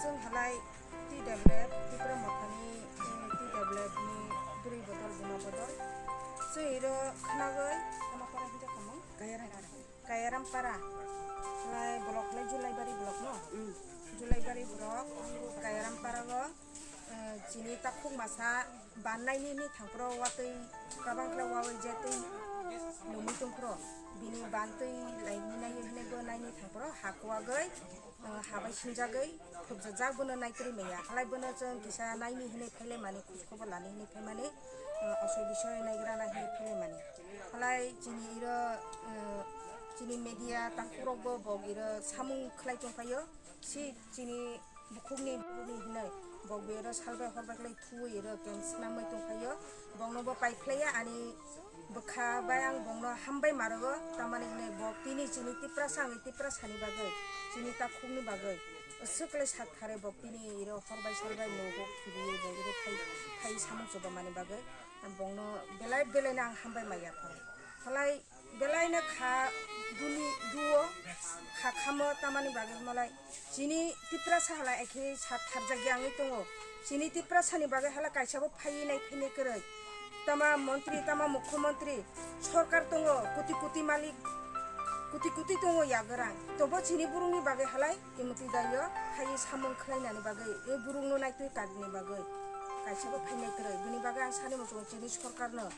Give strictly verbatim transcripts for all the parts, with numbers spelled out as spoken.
Chwng halai T W F, Tipra Mothani, eh, T W F ni bwrwi bodol, buma bodol. Chwng iro khnagwi, khama para hinjak kamung? Kayaram para. Kayaram para. Halai block halai Julaibari block no? Mm. Julaibari block, Kayaram para o, eh, chini takhuk masa ban naini hwnwi thangphro watwi kabang khlai wawi je twi lungwi tongphro. Bini ban twi laini naio hinwi bo naini thangphro ha kuwagwi, eh, ha bai sinjagwi thopjajak bono naitrwi maya. Halai bono chwng kisa naini hinwi phailaimani, khoj khobor lani hinwi phaimani, eh, osoi bisoi naigrana hinwi phailaimani. Halai chini iro, eh, chini media tangkhurokbo bok iro samung khlai tongphaio. Si chini bukhukni bini hinwi bok bero salbai horbai khlai thuwi ero keng swnamwi tongphaio. Bokno bo paiphlaiya ani bwkha bai ang bokno hambai marogo, tamani hinwi bok tini chini Tiprasa wngwi Tiprasani bagwi, chini takhukni bagwi swk khlai sak thare bok tini ero horbai salbai nogo khibiwi bok ero phai, phai samung chubamani bagwi bokno belai belaino ang hambai maya phano. Halai belaino kha duni duo kha khamo tamani bagwi malai chini Tiprasa halai ekhe sa tharjakya wngwi tongo. Chini Tiprasani bagwi hala kaisabo phaiwi nai phaiwi kwrwi. Tama montri, tama mukhyamantri, sorkar tongo, koti koti malik, koti koti tongo yagrang. Tobo chini borokni bagwi halai imwtwi daio phaiwi samung khlainani bagwi, e borokno naitwi karini bagwi kaisabo phainai kwrwi. Bini bagwi ang sani muchungo chini sorkarno.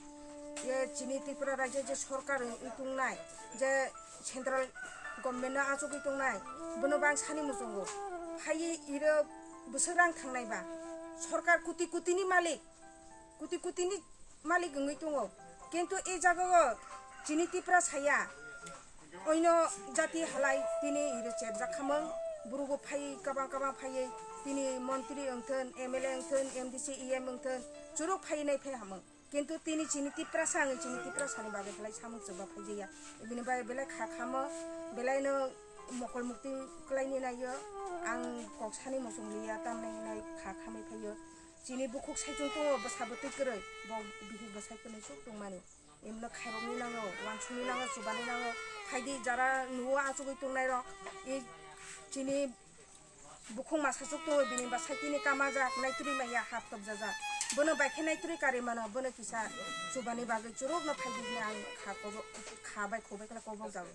Ye chini Tripura rajyo je sorkar wng-, wng tongnai, je central government no achugwi tongnai, bono bo ang sani muchungo. Phaiwi iro bwswk rang thangnai ba, sorkar koti koti ni malik, koti koti ni malik wngwi tongo, kintu e jaga o chini Tripura saya, oino jati halai tini iro cherjak khamung, borok bo phaiwi kabang kabang phaiwi tini montri wngthun, M L A wngthun, M D C, E M wngthun, churuk phaiwi nai phai hamung. Kintu tini chini Tiprasa wngwi chini Tiprasani bagwi belai samung chwba phaijaya. Bini bagwi belai kha khamo, belaino mokol mukti kwlaini naio. Ang kok sani muchung liya, tamni hinai kha khamwi phaio. Chini bukhuk saichung tongo, bwsa bwtwi kwrwi, bo bihik bwsai kwrwi chuk tongmani. Imno khairokni nango, wansukni nango, chubani nango. Phaidi jara nuo achugwi tongnairok, i chini bukhuk masa chuk tongo, bini bwsai tini kamajak, naitrwi maya hap topjajak. Bono bai khe naitrwi karwi mano, bono kisa chubani bagwi churukno phaidi hwnwi ang kha kobo-, kha bai khoboi khe kobok jago.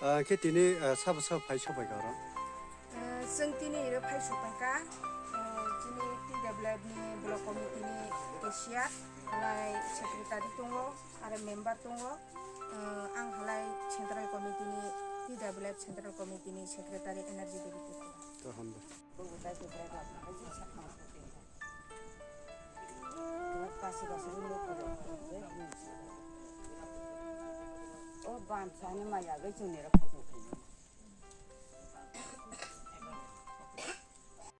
Ah, khe tini, ah, sabo sabo phai sopai kha oro? Ah, chwng tini iro phai sopai kha, ah, chini T W F ni block committee ni cashier, halai secretary tongo, aro member tongo. Ah, ang halai central committee ni, T W F central committee ni secretary Energy Devi Tripura. To hambai. O ban sani maya gai chuni ro.